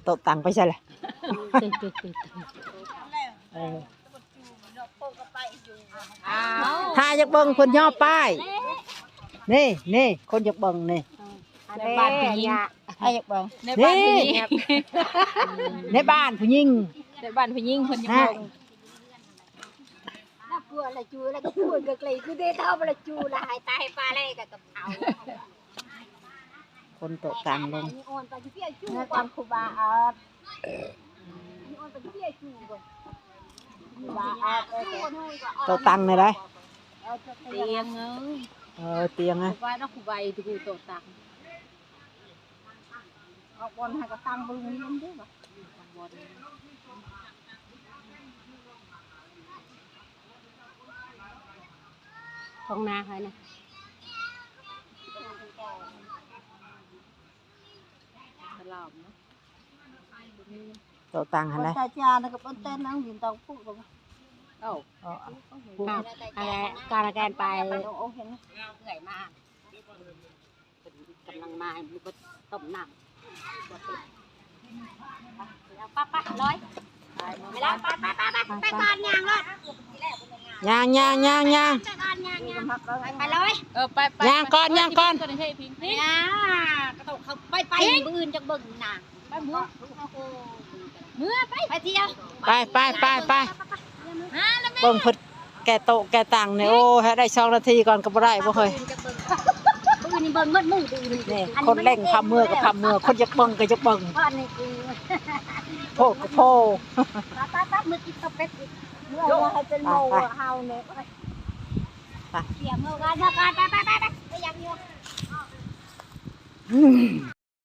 ໂຕະຕັ່ງໄປໃສລະ? ເອີ ຖ້າຢາກເບິ່ງເພິ່ນຍໍປ້າຍ ນີ້ ນີ້ ຄົນຢາກເບິ່ງນີ້ ໃນບ້ານຜູ້ຍິງ ໃນບ້ານຜູ້ຍິງ ໃນບ້ານຜູ້ຍິງເພິ່ນຢາກເບິ່ງ. ລະຜົວລະຈູລະກໍຜົວກໍເກລຄືເດເທົ່າລະຈູລະຫາຍຕາຍປາແລກະກັບເຂົາ ຄົນໂຕະຕັ່ງລົງ ອ່ອນໄປເພຍຈູກ່ອນຄູບາອາດ ອ່ອນໄປເພຍຈູກ່ອນ ຄູບາອາດ ໂຕະຕັ່ງນີ້ໄດ໋ ຕຽງເອີຍ ເອີ ຕຽງອະ ວ່າດອກຄູບາອີກໂຕະຕັ່ງ ເອົາບ່ອນໃຫ້ກະຕັ້ງເບິ່ງນີ້ເດ້ ທ້ອງນາໃຜນະ ຕະຫຼອມເນາະ ໂຕະຕັ່ງຫັ້ນແຫຼະ ຕາຈານກະເປັນແຕ່ນາງວິນຕອງປຸກ ເອົ້າ ການແກນໄປ ເອື້ອຍມາ ກຳລັງມາ ມື້ເພິ່ນຕົ້ມນ້ຳ ເອົາ ໄປ ໄປ ໄປ ໄປ ໄປກ່ອນ ຍ່າງໂລດ ຍ່າງ ຍ່າງ ຍ່າງ ຍ່າງ ໄປກ່ອນ ຍ່າງ ຍ່າງ ໄປ ໄປ ໄປ ໄປເລີຍ ເອີ ໄປ ໄປ ຍ່າງກ່ອນ ຍ່າງກ່ອນ ເອີ ໄປ ໄປ ມື້ອື່ນຈັ່ງເບິ່ງນາ ໄປ ເມືອ ເມືອ ໄປ ໄປທ່ຽວ ໄປ ໄປ ໄປ ໄປ ເບິ່ງເພິ່ນ ແກ່ໂຕະແກ່ຕັ່ງນີ້ ໂອ້ ໃຫ້ໄດ້ສອງນາທີກ່ອນກໍບໍ່ໄດ້ບໍ່ເຮີ້ຍ ມື້ອື່ນນີ້ເບິ່ງໝົດມື້ ມື້ອື່ນນີ້ ຄົນເລັ່ງພາເມືອກໍພາເມືອ ຄົນຢາກເບິ່ງກໍຢາກເບິ່ງ ໂພດກໍໂພດ ໄປໆໆ ເມືອກິນເຂົ້າເປັດອີກ ເມືອໃຫ້ເປັນໂມເຮົານີ້ ໄປ ເສຍເມືອກັນ ເມືອກັນ ໄປໆໆ ໄປ ໄປຢາກຢູ່ ອືມ.